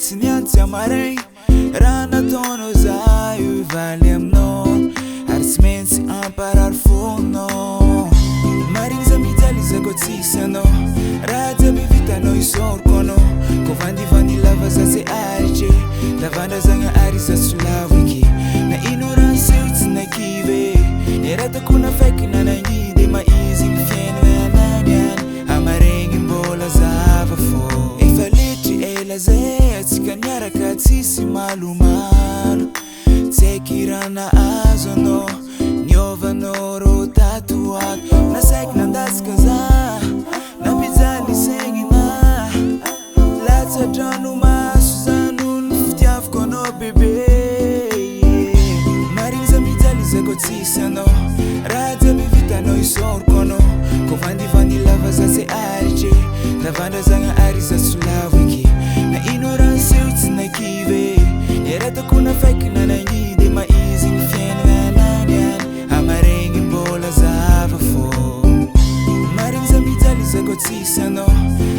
tsy niany tsy amaregny. Raha nataonao za io hivaly aminao, ary tsy maintsy amparary fonao. Marigny za mijaly za koa tsisy anao. Raha jiaby vitanao isaoriko anao. Ko vandivandy lava za tsy aritry, tavandrazagna ary za tsy lavo eky. Na ino raha niseho tsy nakivy e. Ny raha tako nafaiky nanagnidy, maizy ny fiainana anany any. Amaregny mbola zava fô. Efa letry ela zay atsika niaraka tsisy malomalo. Tsy haiky raha nahazo anao, niovanao rô tato ato. Nasaiky nandatsaka za, nampijaly saignina. Latsa-dranomaso za noho ny fitiavako anao bebe. Marigny za mijaly za koa tsisy anao. Raha jiaby vitanao isaoriko anao. Ko vandivandy lava za tsy aritry, tavandrazagna ary za tsy lavo eky. Na ino raha niseho tsy nakivy e. Ny raha tako nafaiky nanagnidy, maizy ny fiainana anany any. Amaregny mbola zava fô. Marigny za mijaly za koa tsisy anao.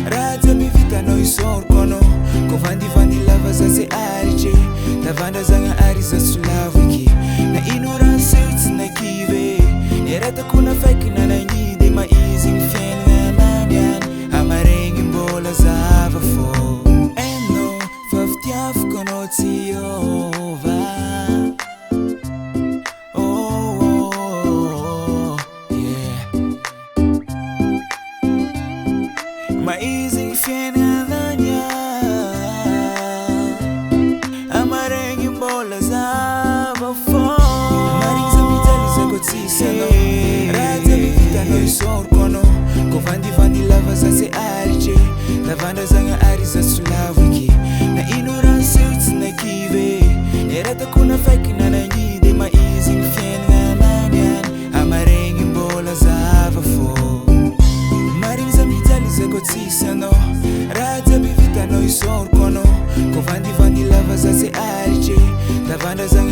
Raha jiaby vitanao isaoriko anao. Ko vandivandy lava za tsy aritry, tavandrazagna ary za tsy lavo eky. Na ino raha niseho tsy nakivy e. Ny raha tako nafaiky nanagnidy, maizy ny fiainana anany any. Amaregny mbola zava fô. Hainao fa fitiavako anao tsy hiova. Oh, oh, oh, yeah. Maizy ny fiainana any any. Amaregny mbola zava fô. Marigny za mijaly za koa tsisy anao. Raha jiaby vitanao isaoriko anao. Ko vandivandy lava za tsy aritry, tavandrazagna ary za tsy lavo eky. Na ino raha niseho tsy nakivy e. Ny raha tako nafaiky nanagnidy, maizy ny fiainana anany any. Amaregny mbola zava fô. Marigny za mijaly za koa tsisy anao. Raha jiaby vitanao isaoriko anao. Ko vandivandy lava za tsy aritry, tavandrazagna.